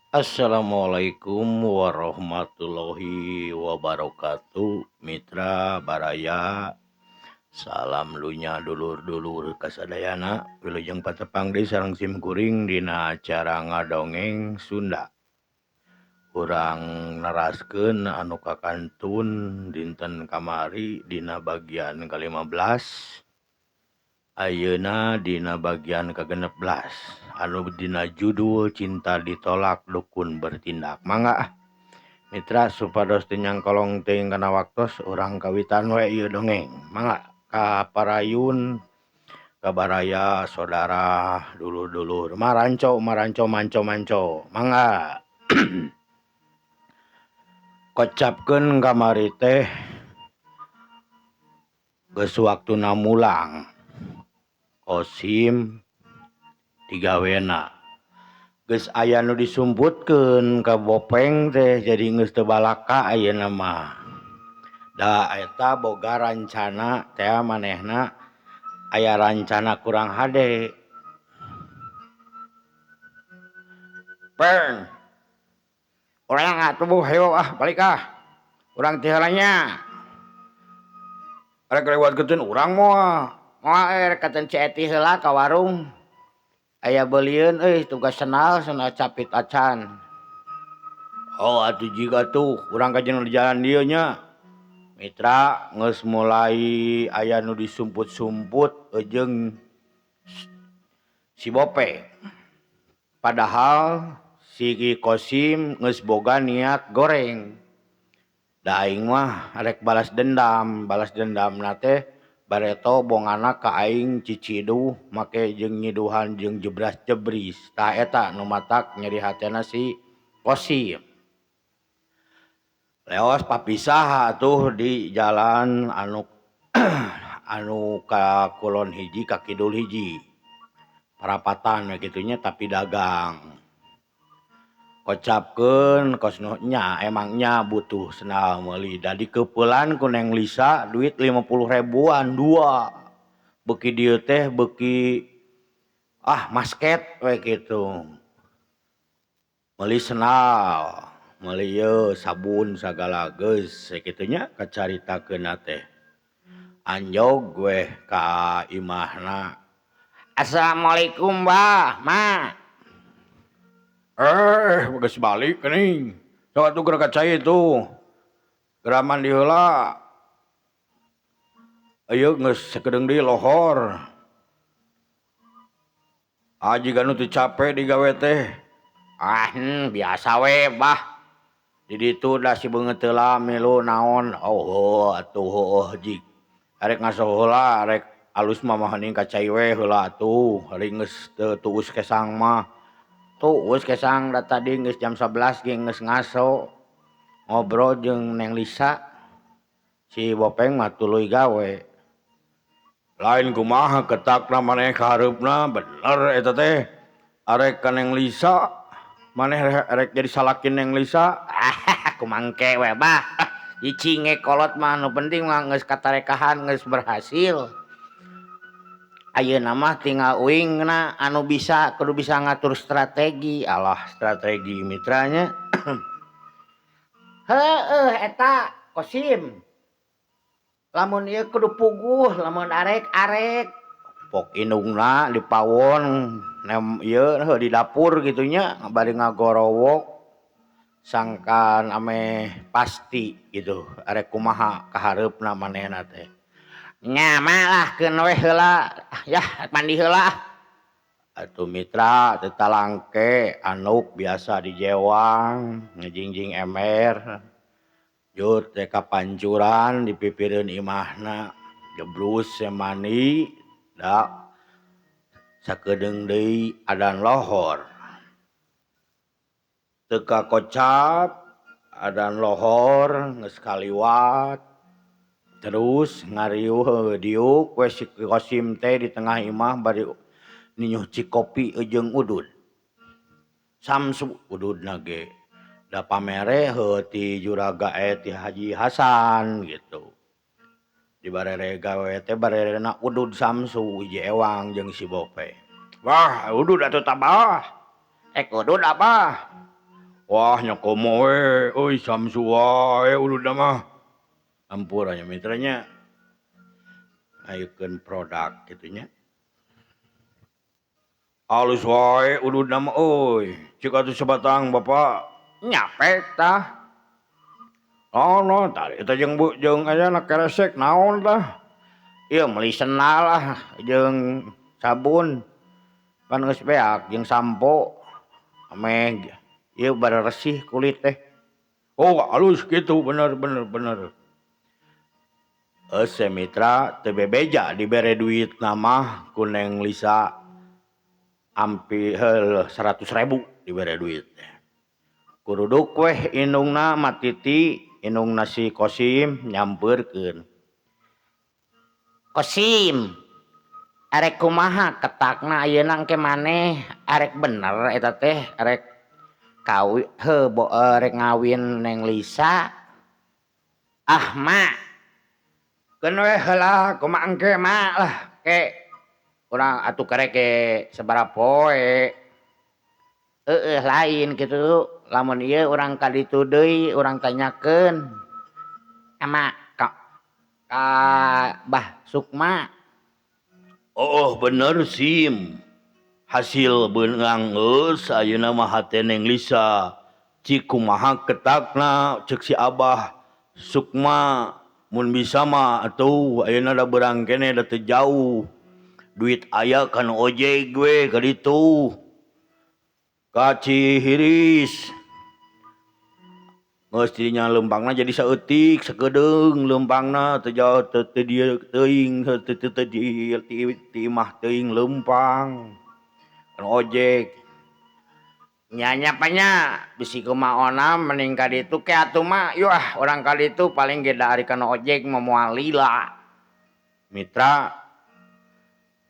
Assalamualaikum warahmatullahi wabarakatuh. Mitra Baraya, salam lunya dulur-dulur kasadayana. Wilujeng patepang deui sareng sim kuring dina acara ngadongeng Sunda. Urang neraskeun anu kakantun dinten kamari dina bagian ke-15. Ayeuna dina bagian ke-16 anu dina judul Cinta Ditolak Dukun Bertindak. Mangga mitra supados teu nyangkolong teuing kana waktos urang kawitan we ieu dongeng. Mangga ka parayun ka baraya saudara dulur-dulur maranco maranco manco manco. Mangga kocapkeun kamari teh geus waktuna mulang. Kosim digawena geus aya nu disumputkeun ka Bopeng teh jadi geus teu balaka ayeuna mah. Da eta boga rancana teh manehna aya rancana kurang hade. Peng urang atuh hayo ah balik ah urang ti heula nya. Rek lewat keun urang moal. Moal rek katen Ci Eti heula ka warung. Aya beulieun euy tugas sendal sendal capit acan. Oh atuh jiga tuh urang kajen di jalan dieu nya. Mitra geus mulai aya nu disumput-sumput jeung si Bopeng. Padahal si Kosim geus boga niat goreng. Da aing mah rek balas dendamna teh bareto bongana ka aing ciciduh make jeung nyiduhan jeung jebras-jebris. Tah eta nu matak nyeri hatena si Kosim. Leos papisah atuh di jalan anu anu ka kulon hiji ka kidul hiji. Parapatan we kitu nya tapi dagang. Kocapkeun kos nu nya emang nya butuh sendal meuli da dikeupelan ku Neng Lisa duit 50 ribuan dua. Beuki dieu teh beuki ah masket we kitu. Meuli sendal, meuli ieu sabun sagala geus sakitu nya kacaritakeunna teh. Anjog weh ka imahna. Assalamualaikum bah, ma. Geus balik geuning. Sok atuh geura ka cai tuh. Geura mandi heula. Ieu geus sakedeung deui lohor. Ah jiga nu teu cape digawe teh. Ah biasa we bah. Di ditu da si beungeut heula milu naon. Oh heueuh atuh heueuh jig. Arek ngaso heula arek alus mah mah mending ka cai we heula atuh. Ari geus teu tuus kesang mah. Tuus kesang da tadi geus jam 11 ge geus ngaso. Ngobrol jeung Neng Lisa. Si Bopeng mah tuluy gawe. Lain kumaha ketakna maneh ka hareupna bener eta teh. Arek ka Neng Lisa maneh rek jadi salaki Neng Lisa. Ah kumangke we bah. Cicing ge kolot mah nu penting mah geus katarekahan geus berhasil. Ayeuna mah tinggal uingna anu bisa kudu bisa ngatur strategi. Alah strategi mitranya. Heueuh eta Kosim. Lamun ieu kudu puguh, lamun arek-arek pok indungna di pawon nem ieu di dapur kitu nya bari ngagorowok sangkan ameh pasti gitu arek kumaha kahareupna manehna teh. Nya mah lah keun we heula yah mandi heula. Atuh mitra teu talangke anduk biasa dijewang ngajingjing ember. Jut teh kapancuran dipipireun imahna jeblus mandi da sakedeung deui adan lohor. Teu kakocap adan lohor geus kaliwat. Terus ngariuh diuk we si Kosim teh di tengah imah bari ninyuh cikopi jeung udud. Samsu ududna ge. Da pamere heuh ti juraga ti Haji Hasan gitu. Di barere gawe teh barerena udud samsu hiji ewang jeung si Bopeng. Wah udud atuh tabah. Udud abah. Wah nya komo we euy Samsu wae uluna mah. Ampura nya mitra nya. Ngayukeun produk kitu nya. Alus wae ududna mah euy. Cik atuh sabatang Bapak. Nyapek tah. Naon naon tadi eta jeung bu jeung aya na keresek naon tah. Ieu meuli sendal lah jeung sabun. Pan geus beak jeung sampo. Ameh ieu bareresih kulit teh. Oh alus kitu bener bener bener. Geus mitra teu bebeja dibere duitna mah ku Neng Lisa. Hampir 100.000 dibere duit. Kuruduk weh indungna matiti, indungna si Kosim nyampeurkeun. Kosim, arek kumaha ketakna ayeuna engke maneh, arek bener eta teh, arek kawi heuh arek ngawin Neng Lisa. Ah mak, keun weh heula kumaha engke mak lah ke. Urang atuh karek ge sabaraha poe. Heueuh lain kitu lamun ieu urang ka ditu deui urang tanyakeun sama ka Bah Sukma. Oh bener Sim. Hasil beunang geus ayeuna mah hate Neng Lisa. Cik kumaha ketakna ceuk si Abah Sukma mun bisa mah atuh ayeuna da beurang keneh da teu jauh. Duit aya kana ojek we ka ditu. Ka Cihiris. Geus tidinya leumpangna jadi saeutik sakedeung leumpangna teu jauh teu dieu teuing teu teu di ti imah teuing leumpang. Kana ojek. Nya nya nya bisi kumaha onam mending ka ditu ke atuh mah yeuh ah urang ka ditu paling ge da ari kana ojek mah moal lila. Mitra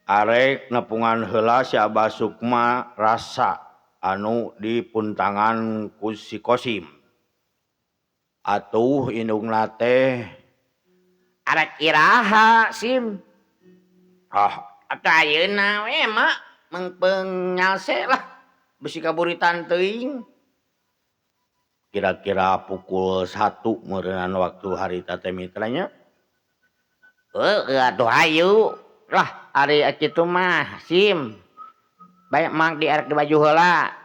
arek nepungan heula si Abah Sukma rasa anu dipuntangan ku si Kosim. Atuh indungna teh arek iraha Sim. Ah atuh ayeuna we mak meungpeung nyalse lah bisi kaburitan teuing. Kira-kira pukul 1 meureunana waktu harita teh mitra nya. Heueuh atuh hayu. Lah ari kitu mah Sim. Bae mang di arek dibaju heula.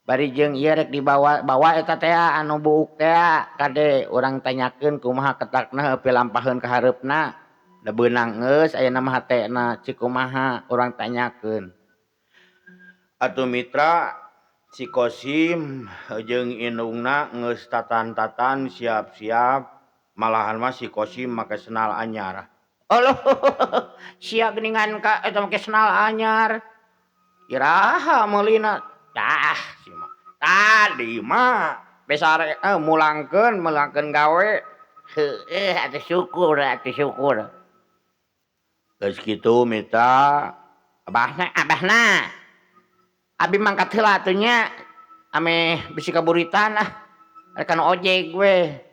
Bari jeung ieu rek dibawa bawa eta teh anu buuk teh kade urang tanyakeun kumaha ketakna heuh pilampaheun ka hareupna. Da beunang geus ayeuna mah hatena cik kumaha urang tanyakeun. Atuh mitra si Kosim jeung indungna geus tatan-tatan siap-siap malahan mah si Kosim make sendal anyar. Aloh, sia geuningan ka eta make sendal anyar. Iraha meulina? Tah si mah. Tadi mah besar mulangkeun gawe. Heueuh atuh syukur atuh syukur. Geus kitu mitra abahna. Abi mangkat heula atuh nya. Ameh bisi kaburitan ah. Rek kana ojek we.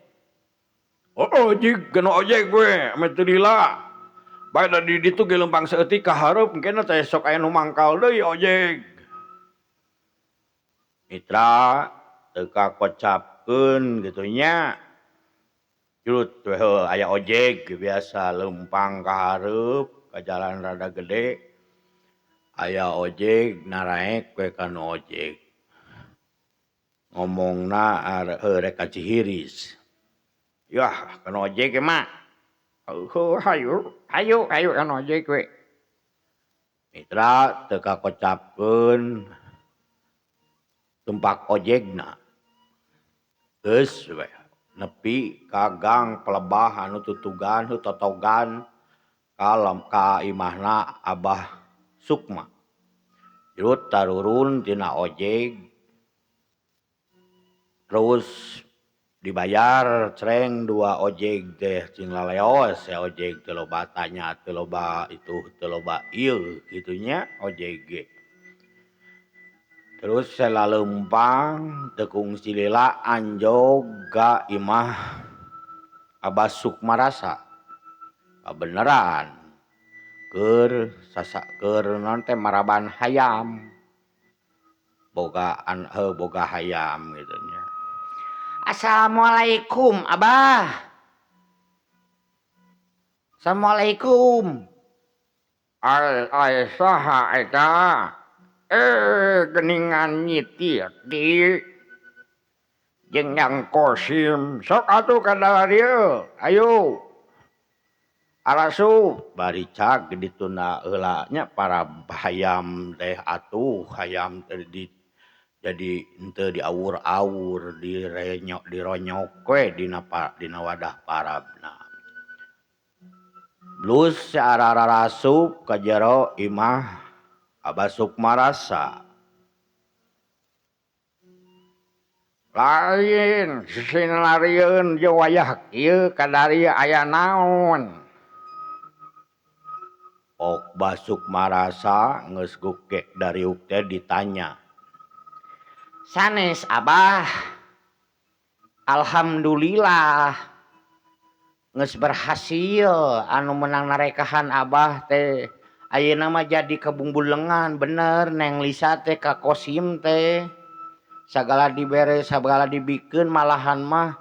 Oh, jig kana ojek we, ameh teu lila. Bae da di ditu ge leumpang saeutik ka hareup engkena teh sok aya nu mangkal deui ojek. Mitra teu kakocapkeun kitu nya. Jurut we heuh aya ojek biasa leumpang ka hareup ka jalan rada gede. Aya ojek naraek we ka nu ojek. Ngomongna rek ka Cihiris. Yah kana ojek ge mah. Heuh hayu hayu hayu kana ojek we. Mitra teu kakocapkeun tumpak ojekna. Geus we nepi ka gang pelebah anu tutugan heuh totogan ka imahna Abah Sukma. Jurut tarurun tina ojek terus dibayar cereng 2 ojek teh cing laleos ya ojek teh loba tanya teh loba itu teh loba ieu kitu nya ojek ge. Terus salaleumpang teu kungsi lila anjog ka imah Abah Sukma rasa. Kabeneran keur sasaker naon teh maraban hayam. Boga an heuh boga hayam kitu nya. Assalamualaikum abah. Assalamualaikum. Ai ai saha eta? Eh geningan nyi Titi jeung Jang Kosim sok atuh ka dieu ayo. Arasup bari cag ditunda heula nya para hayam teh atuh hayam teh di jadi henteu diawur-awur direnyok dironyok we dina dina wadah parabna. Blus ararasup ka jero imah Abah Sukmarasa. Lain sisinarieun jeung wayah kieu kadari aya naon. Ok Bah Sukmarasa geus gugek dariuk teh ditanya. Sanes Abah, alhamdulillah geus berhasil anu meunang narekahan Abah teh. Ayeuna mah jadi kabungbulengan bener Neng Lisa teh ka Kosim teh. Sagala dibere sagala dibikeun malahan mah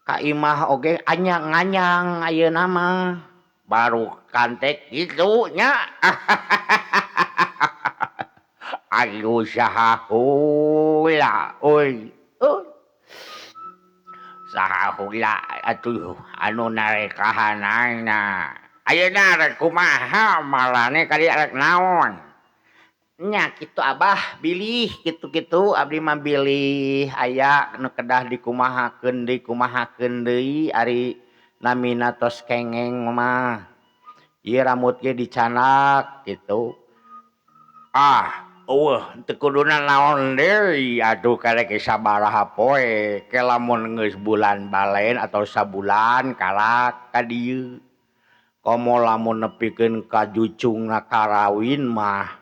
ka imah oge anyang nganyang ayeuna mah. Baru kantek kitu nya. Aduh saha heula euy. Saha heula atuh anu narekahanana. Ayeuna rek kumaha marane ka dieu rek naon. Nya kitu Abah bilih kitu-kitu abdi mah bilih aya nu kedah dikumahakeun deui kumahakeun deui ari namina tos kengeng mah. Ieu rambut ge dicanak kitu. Ah eueuh teu kuduna naon deui atuh karek sabaraha poe ke lamun geus bulan balen atau sabulan karak ka dieu. Komo lamun nepikeun ka jucungna karawin mah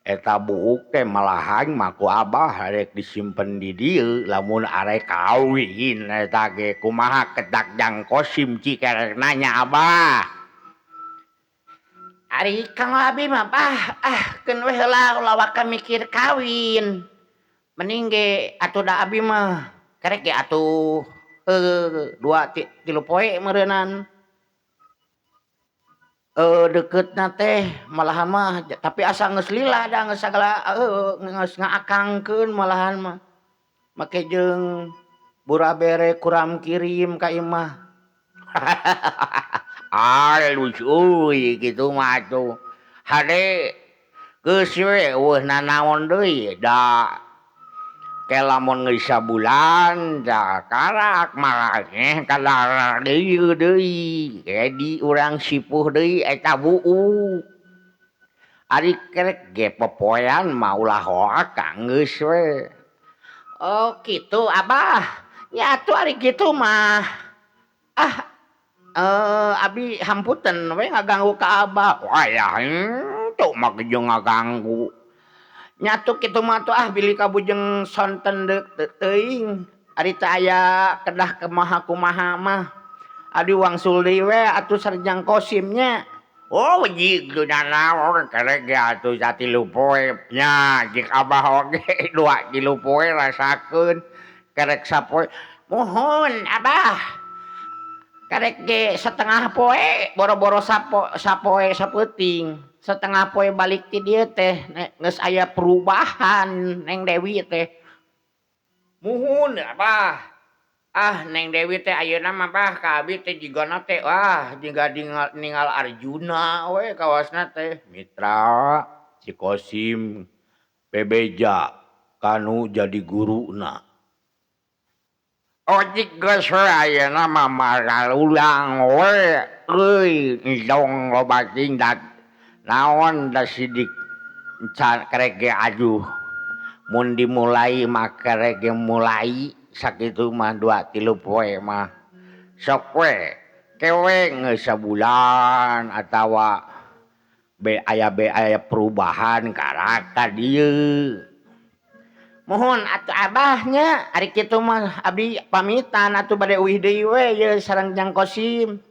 eta buuk teh malahan mah ku Abah rek disimpen di dieu lamun arek kawin eta ge kumaha kedak Jang Kosim cik rek nanya Abah. Ari Kang Labi mah bah ah keun we heula ulah waka mikir kawin. Mending ge atuh da abi mah kerek ge atuh heuh dua tilu poe meureunnan. Deketna teh malahan mah tapi asa geus lila da geus sagala geus ngaakangkeun malahan mah. Make jeung burabere kuram kirim ka imah. Alus euy kitu mah atuh. Hade geus we eueuh nanaon deui da ke lamun geus sabulan da karak maraneh kadar dieu deui jadi urang sipuh deui eta buuk. Ari kerek ge popoean mah ulah hoak geus we. Oh kitu Abah, nya atuh ari kitu mah. Ah abi hampunten we ngaganggu ka Abah. Wayah henteu mah jeung ngaganggu. Nya atuh kitu mah atuh ah bilih kabujeng sonten teuing. Ari teu aya kedah kumaha-kumaha mah. Adi wangsul deui we atuh sareng Kosim nya. Oh jig nanaon kerek ge atuh satilu poe nya jig Abah oge dua tilu poe rasakeun kerek sapoe. Muhun Abah. Karek ge setengah poe boro-boro sapoe sapeuting. Setengah poe balik ti dieu teh geus aya perubahan Neng Dewi teh. Muhun Abah. Ah Neng Dewi teh ayeuna mah bah ka abi teh jigana teh wah jiga ningal Arjuna we kawasna teh. Mitra si Kosim bebeja kanu jadi guruna. Ojik geus we ayeuna mah maralulang we euy endong loba tindak naon da sidik kerek ge aduh mun dimulai mah kerek ge mulai sakitu mah dua tilu poe mah sok we kewe geus sabulan atawa be aya perubahan karak ka dieu. Mohon atuh Abahnya ari kitu mah abdi pamitan atuh bade uih deui we ieu sareng Jang Kosim.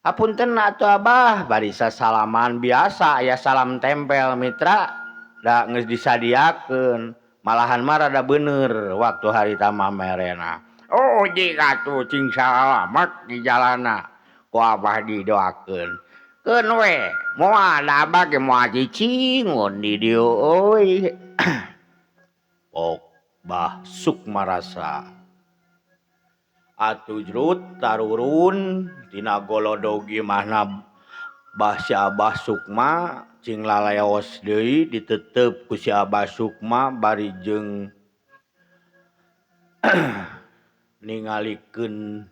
Hapunten atuh Abah bari sasalaman biasa aya salam tempel mitra da geus disadiakeun. Malahan mah rada bener waktu harita mah merena. Oh jig atuh cing salamat di jalana. Ku abah didoakeun. Keun we, moal da abah ge moal cicingun di dieu euy. Ok Bah Sukmarasa. Atuh jrut tarurun tina golodog imahna Bah si Abah Sukma cing laleos deui ditetep ku si Abah Sukma bari jeung ningalikeun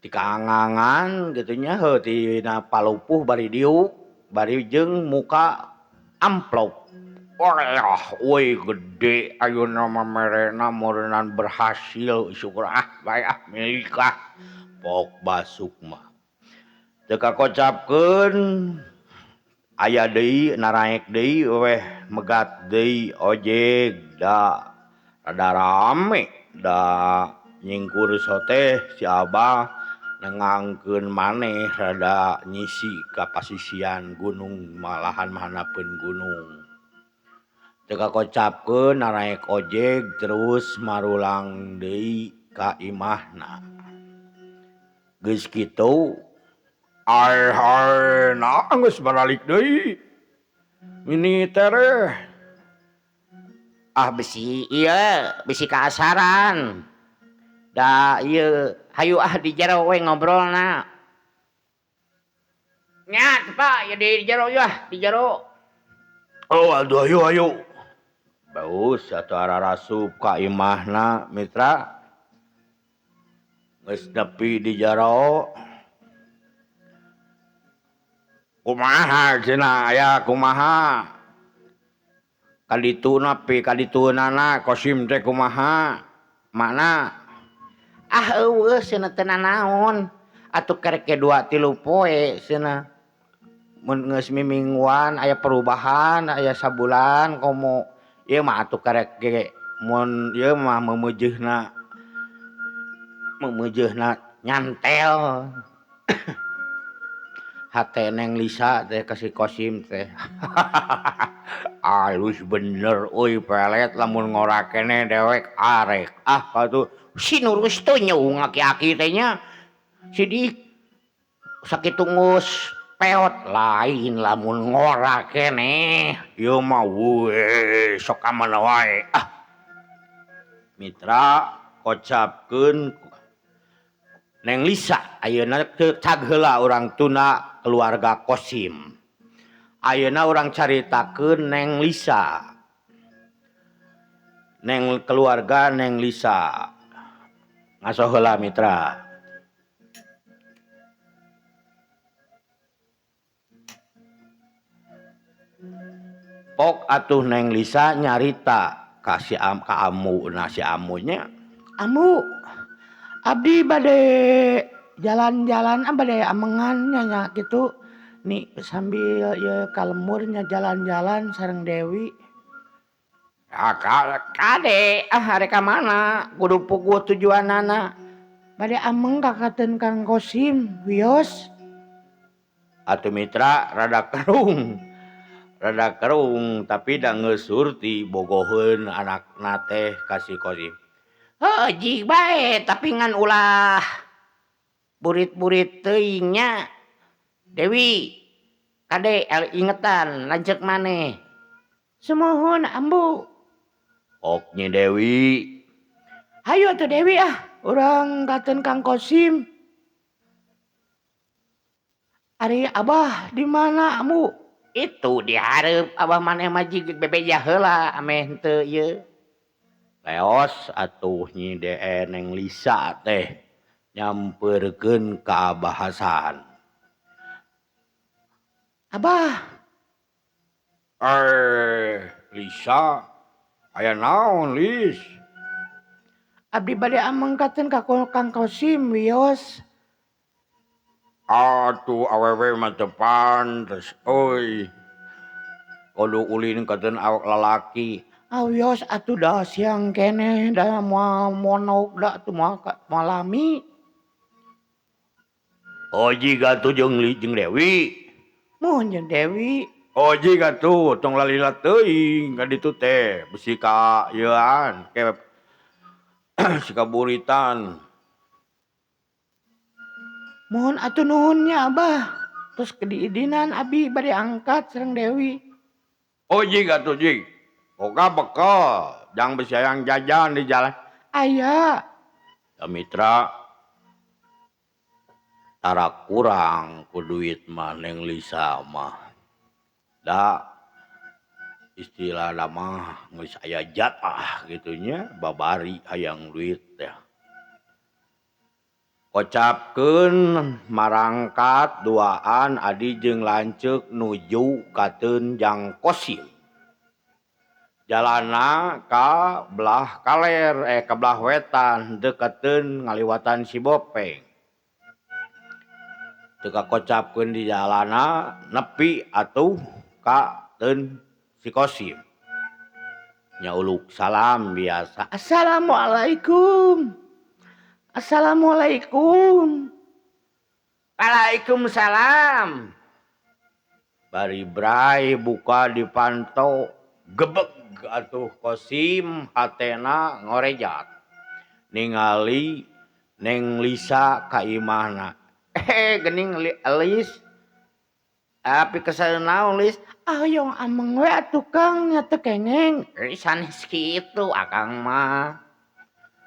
ti kaangangan kitu nya heuh tina palupuh bari diuk bari jeung muka amplop. Wah euy gede ayeuna mah merena meureunnan berhasil syukur ah bae ah milik ah pok Bah Sukma. Teu kakocapkeun aya deui naraek deui weh megat deui ojek da rada rame da nyingkur sote si Abah nengangkeun maneh rada nyisi ka pasisian gunung malahan mahanapeun gunung. Teu kakocapkeun naraek ojek terus marulang deui ka imahna. Geus kitu ai hai nah geus baralik deui. Mini tereh. Ah besi ieu besi kaasaran. Da ieu hayu ah di jero we ngobrolna. Nya Pak ya di jero yeuh di jero. Oh aduh ayo ayo. Baus atuh ararasup ka imahna mitra. Geus nepi di jero. Kumaha cenah aya kumaha? Kadituna pi kaditunana Kosim teh kumaha? Makna ah eueuh cenah teu nanaon. Atuh kerek ge 2 3 poe cenah. Mun geus mimingguan aya perubahan aya sabulan komo ieu mah atuh kerek ge mun ieu mah meumeujeuna nyantel. Hate Neng Lisa teh ka si Kosim teh. Alus bener euy pelet lamun ngora keneh dewek arek. Ah atuh si nurus teh nyung aki-aki teh nya. Sidik sakitu geus peot lain lamun ngora keneh. Ieu mah we sok ka mana wae. Ah. Mitra kocapkeun Neng Lisa ayeuna teu cag heula urang tuna keluarga Kosim. Ayeuna urang caritakeun Neng Lisa. Neng keluarga Neng Lisa. Ngaso heula mitra. Pok atuh Neng Lisa nyarita ka si ka amu na si amunya. Amu abdi bade jalan-jalan bade amengan nya kitu nih sambil ieu ka lemurnya jalan-jalan sareng Dewi. Ah kade ah arek ka mana kudu puguh tujuanana. Bade ameng ka kateun Kang Kosim wios. Atuh mitra rada kerung. Rada kerung tapi da geus surti bogoheun anakna teh ka si Kosim. Heuh jig bae tapi ngan ulah burit-burit teuing nya. Dewi kade ingetan lanceuk maneh. Sumuhun ambu. Ok Nyi Dewi. Hayu atuh Dewi ah urang kateun Kang Kosim. Ari abah di mana ambu? Itu dihareup abah maneh mah jig bebeja heula ameh henteu ieu. Leos atuh Nyi Neng Lisa teh nyamperkeun ka Abah Hasan. Abah. Lisa aya naon Lis? Abdi bade ameng kateun ka Kang Kosim wios. Atuh awewe mah teu pantes euy. Kudu ulin kateun awak lalaki. Ah wios atuh da siang keneh da moal monok da atuh moal lami. Oh jiga atuh jeung Dewi. Mun jeung Dewi. Oh jig atuh tong lalila teuing ka ditu teh bisi ka ieuan ke si kaburitan. Mohon atuh nuhun nya Abah. Tos diidinan abi bade angkat sareng Dewi. Oh jig atuh jig. Boga bekal jang bisi hayang jajan di jalan. Aya. Da mitra tara kurang ku duit mah Neng Lisa mah. Da istilahna mah geus aya jatah kitu nya babari hayang duit teh. Kocapkeun marangkat duaan adi jeung lanceuk nuju ka Teunjang Kosim. Jalana ka belah kaler ka belah wetan deketeun ngaliwatan si Bopeng. Teu kakocapkeun di jalana nepi atuh ka Teun si Kosim. Nya uluk salam biasa. Assalamualaikum. Assalamualaikum. Waalaikumsalam. Bari bray buka dipantau gebeg atuh Kosim hatena ngorejat. Ningali Neng Lisa ka imahna. Geuning Lis. Api kesal naon Lis? Hoyong ameng we atuh Kang nya teu kengeng. Sanes kitu akang mah.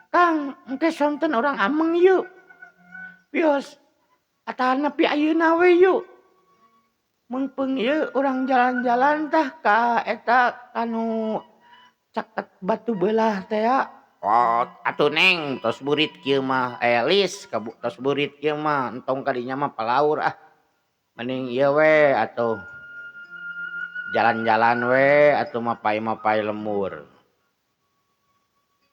Kang, engke sonten urang ameng yuk. Wios, atahan nepi ayeuna we yuk. Meungpeung ieu urang jalan-jalan tah ka eta kanu caket batu beulah teh ya. Oh, atuh Neng, tos burit kieu mah. Lis, tos burit kieu mah, entong kadinya mah palaur ah. Mending ieu we atuh. Jalan-jalan we atuh mapay-mapay lembur.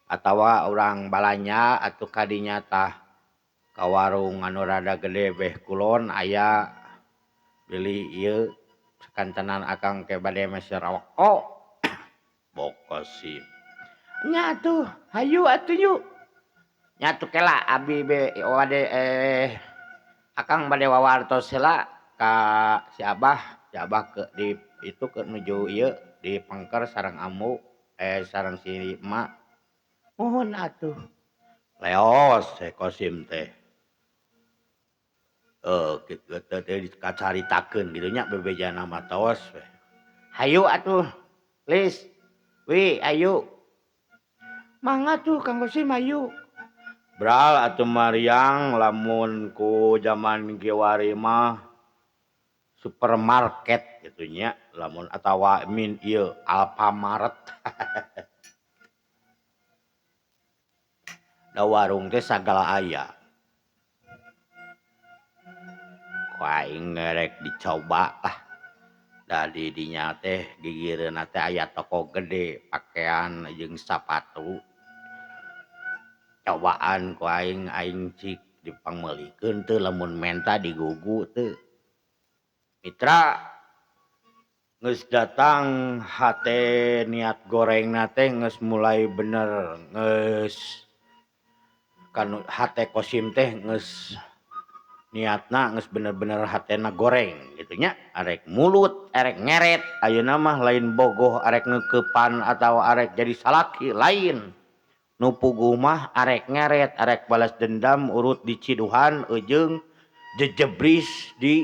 Atawa urang balanja atuh kadinya tah ka warung anu rada gede beh kulon aya beli ieu sakantenan akang ke bade meser rokok. Bok Kosim. Nya atuh, hayu atuh yuk. Nya atuh kela abi be bade akang bade wawartos heula ka si Abah ke di itu ke nuju ieu di pengker sareng ambu sareng si emak. Mohon atuh. Leos si Kosim teh. Kitu teh kacaritakeun kitu nya bebejana mah tos we. Hayu atuh Lis. Wi ayu. Mangga tuh Kang Kosim ayu. Bral atuh mariang lamun ku jaman kiwari mah supermarket kitu nya lamun atawa min ieu Alfamart. Da warung teh sagala aya. Ku aing rek dicoba lah. Da di dinya teh gigireunna teh aya toko gede pakaian jeung sapatu. Cobaan ku aing, aing cik dipangmeulikeun teu lamun menta digugu teu. Mitra geus datang hate niat gorengna teh geus mulai bener geus kanu hate Kosim teh geus niatna geus bener-bener hatena goreng kitu nya arek mulut arek ngeret ayeuna mah lain bogoh arek ngeukepan atawa arek jadi salaki lain. Nu puguh mah arek ngeret arek balas dendam urut di ciduhan eujeung jejebris di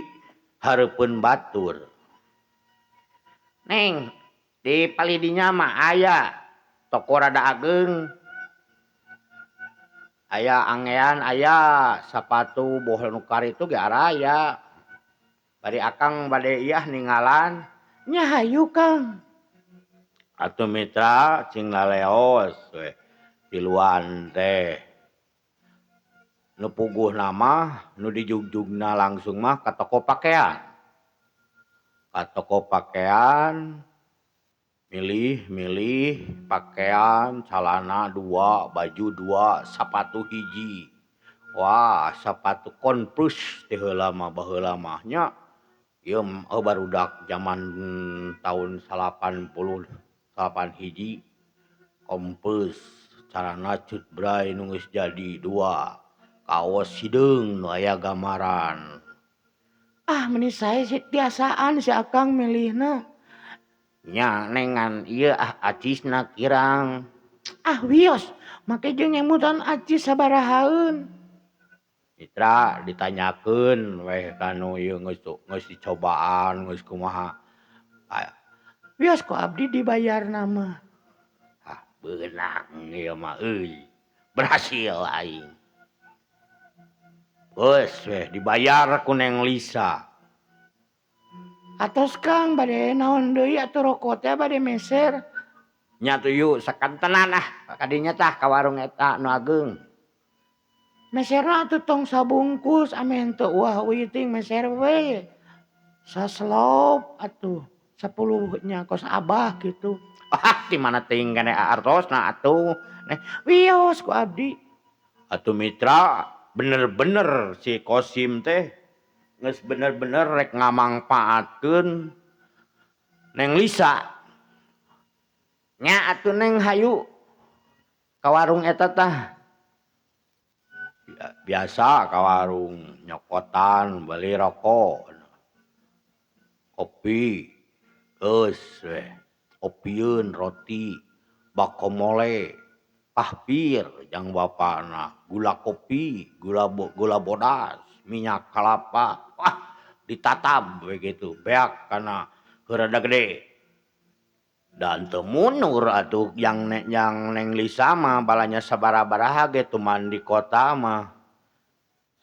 hareupeun batur. Neng di palidinya mah aya toko rada ageung. Aya angean aya sapatu boh nu karitu ge araya. Bari akang bade iah ninggalan. Nya hayu Kang. Atuh mitra cing laleos we tiluan teh. Nu puguhna mah nu dijugjugna langsung mah ka toko pakaian. Ka toko pakaian milih-milih pakaian calana 2, baju 2, sapatu hiji. Wah, sapatu Converse teh heula mah baheula mah nya. Ieu barudak jaman tahun 88 hiji. Converse calana cut bray nu geus jadi 2. Kaos hideung nu aya gambaran. Ah meni sae si tiasaan si akang milihna. Nya Neng ngan ieu ah acisna kirang. Ah wios make jeung nyemutan acis sabarahaeun. Mitra ditanyakeun weh ka nu ieu geus dicobaan geus kumaha. Wios ku abdi dibayarna mah. Ah beunang ieu mah euy. Berhasil aing. Geus weh dibayar ku Neng Lisa. Atos Kang bade naon deui atuh rokok teh bade meser. Nya atuh yuk sakantenan ah kadinya tah ka warung eta nu ageung. Meserna atuh tong sabungkus ameh henteu uah euy ting meser we. Saslop atuh 10 nya kos abah kitu. Ah di mana teuing keneh artosna atuh. Wios ku abdi. Atuh mitra bener-bener si Kosim teh geus bener-bener rek ngamangpaatkeun Neng Lisa. Nya atuh Neng hayu ka warung eta tah. Biasa ka warung nyokotan beli rokok, kopi, geus weh, opieun roti, bakomole, pahpir jang bapana, gula kopi, gula bodas, minyak kalapa, wah ditatab we kitu beak kana heureuda gede. Dan teu mundur atuh yang Neng Lisa mah balanja sabaraha-baraha ge tuman di kota mah.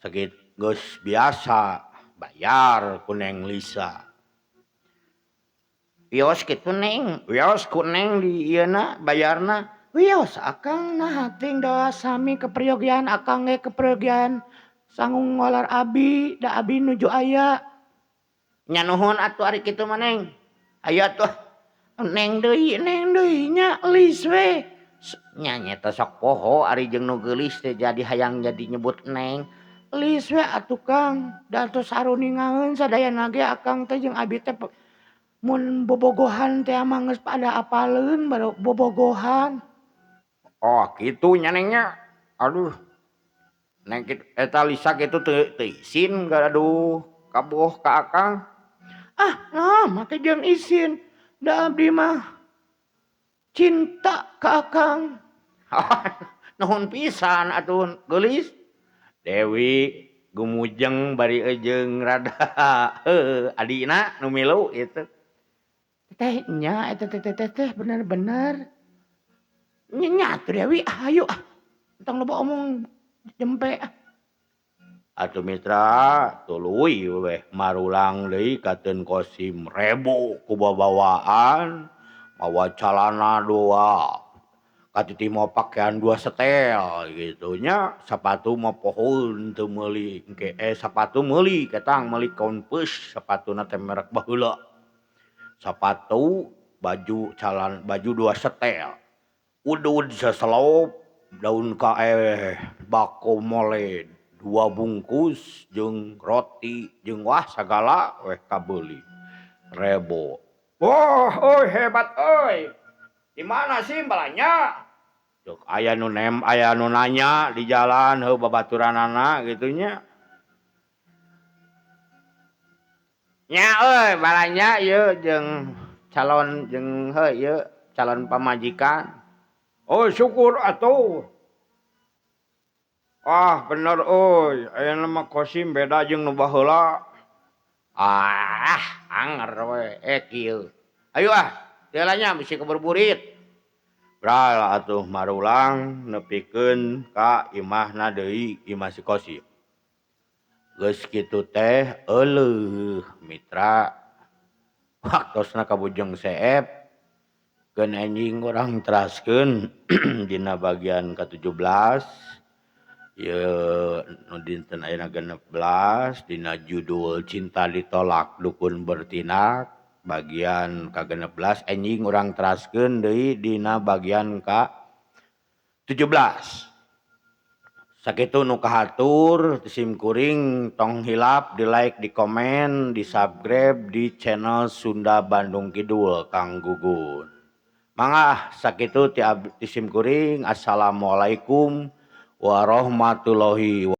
Sagit geus biasa bayar ku Neng Lisa. Wios kitu Neng, wios ku Neng di ieuna bayarna. Wios akang naha ting da sami keperyogian akang ge keperyogian sangung ngolar abi da abi nuju aya. Nya nuhun atuh ari kitu mah Neng. Hayu atuh. Neng deui nya lis we. Nya nyeta sok poho ari jeung nu geulis teh jadi hayang jadi nyebut Neng. Lis we atuh Kang, da tos saruningaeun sadayana ge akang teh jeung abi teh mun bobogohan teh mah geus pada apaleun baru bobogohan. Oh kitu nya Neng nya. Aduh. Neng eta Lisa kitu teu isin aduh kaboh ka akang. Ah nah make jeung isin. Da abdi mah cinta ka akang. Nuhun pisan atuh geulis. Dewi gumujeng bari jeung rada adina nu milu kitu. Teh nya eta teh teh bener-bener. Nya atuh Dewi hayu ah. Tong loba omong jempe ah. Atuh mitra tuluy weh marulang deui kateun Kosim rebo ku babawaan mawa calana dua katitih mawa pakaian 2 setel gitu nya sapatu mah pohoeun teu meuli engke sapatu meuli ketang meuli Converse sapatuna teh merek baheula sapatu baju calan baju 2 setel udud saselop daun kaeh bako mole 2 bungkus jeung roti jeung wah sagala weh kabeuli rebo. Wah euy hebat euy. Di mana sih balanja? Cuk aya nu nem aya nu nanya di jalan heuh babaturanana kitu nya. Nya euy balanja ieu jeung calon jeung heuh ieu calon pamajikan. Oh syukur atuh. Ah bener euy, ayeuna mah Kosim beda jeung nu baheula. Ah anger we kieu. Ayo ah, teu nya bisi kaburburit. Bral atuh marulang nepikeun ka imahna deui imah si Kosim. Geus kitu teh euleuh mitra. Waktosna kabujeng seep keun anjing urang teraskeun dina bagian ka-17. Ieu nu dinten ayeuna 16 dina judul Cinta Ditolak Dukun Bertindak bagian ka-16 anjing urang teraskeun deui dina bagian ka-17. Sakitu nu kahatur sim kuring tong hilap di like, di komen, di subscribe di channel Sunda Bandung Kidul Kang Gugun. Mangga sakitu ti sim kuring. Assalamualaikum warahmatullahi wabarakatuh.